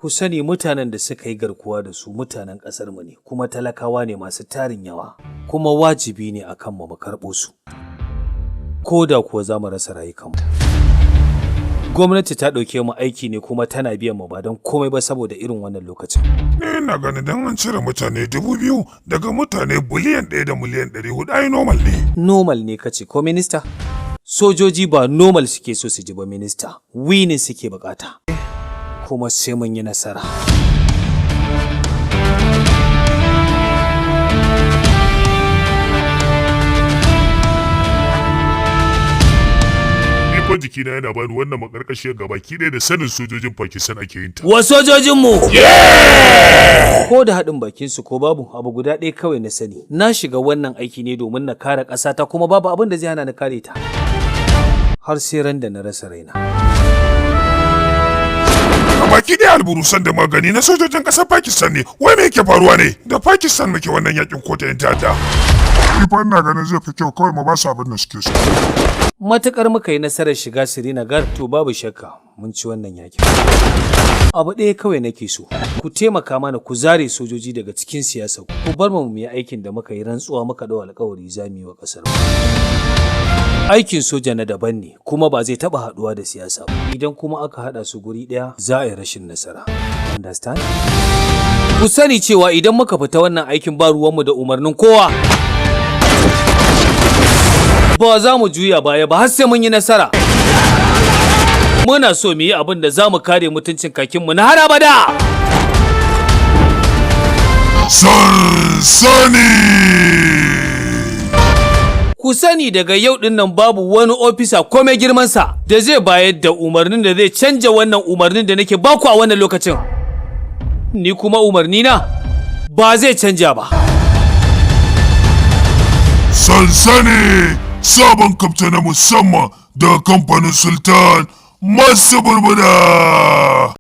Ku sani, mutanen da suka yi garkuwa da su mutanen ƙasar mu ne, kuma talakawa ne masu tarin yawa, kuma wajibi ne akan mu mu karɓo su, ko da kuwa za mu rasa rayukanmu. Gwamnati ta ɗauke mu aiki ne kuma tana biyan mu ba don komai ba saboda irin wannan lokacin. Ni ina ganin dan an cire mutane 2,000 daga mutane biliyan 1 da miliyan 400, ai normal ne. Normal ne kace ko, minista? Sojoji ba normal suke so su ji ba, minista. Winning suke bukata, kuma sai mun yi nasara. Ni fa jikina yana bani wannan makarkashiyar gabaki ɗaya da sanin sojojin Pakistan ake yin ta. Wa sojojinmu! Ko da haɗin bakinsu ko babu, abu guda ɗaya kawai na sani. Na shiga wannan aiki ne domin na kare ƙasata, kuma babu abin da zai hana ni kare ta. Har sai ran da na rasa raina. Gabaki ɗaya alburusan da magani na sojojin ƙasar Pakistan ne. Wai me yake faruwa ne? Da Pakistan muke wannan yakin ko ta 'yan ta'adda? Ni fa ina ganin zai fi kyau kawai mu ba su abin da suke so. Matuƙar muka yi nasarar shiga Srinagar, to babu shakka mun ci wannan yakin. Abu ɗaya kawai nake so, ku taimaka mana ku zare sojoji daga cikin siyasa, ku bar mu mu yi aikin da muka yi rantsuwa, muka ɗau alƙawari za mu yi wa ƙasar mu. Aikin soja na daban ne, kuma ba zai taɓa haɗuwa da siyasa ba. Idan kuma aka haɗa su guri ɗaya, za a yi rashin nasara. Understand? Ku sani cewa idan muka fita wannan aikin, ba ruwanmu da umarnin kowa. Ba za mu juya baya ba har sai mun yi nasara. Muna so mu yi abin da za mu kare mutuncin kakinmu na har abada. Sansani! Ku sani, daga yau din nan babu wani ofisa komai girmansa da zai bayar da umarnin da zai canja wannan umarnin da nake baku a wannan lokacin. Ni kuma umarni na ba zai canja ba. Sansani! Sabon kafta na musamman daga kamfanin Sultan masu burbuda!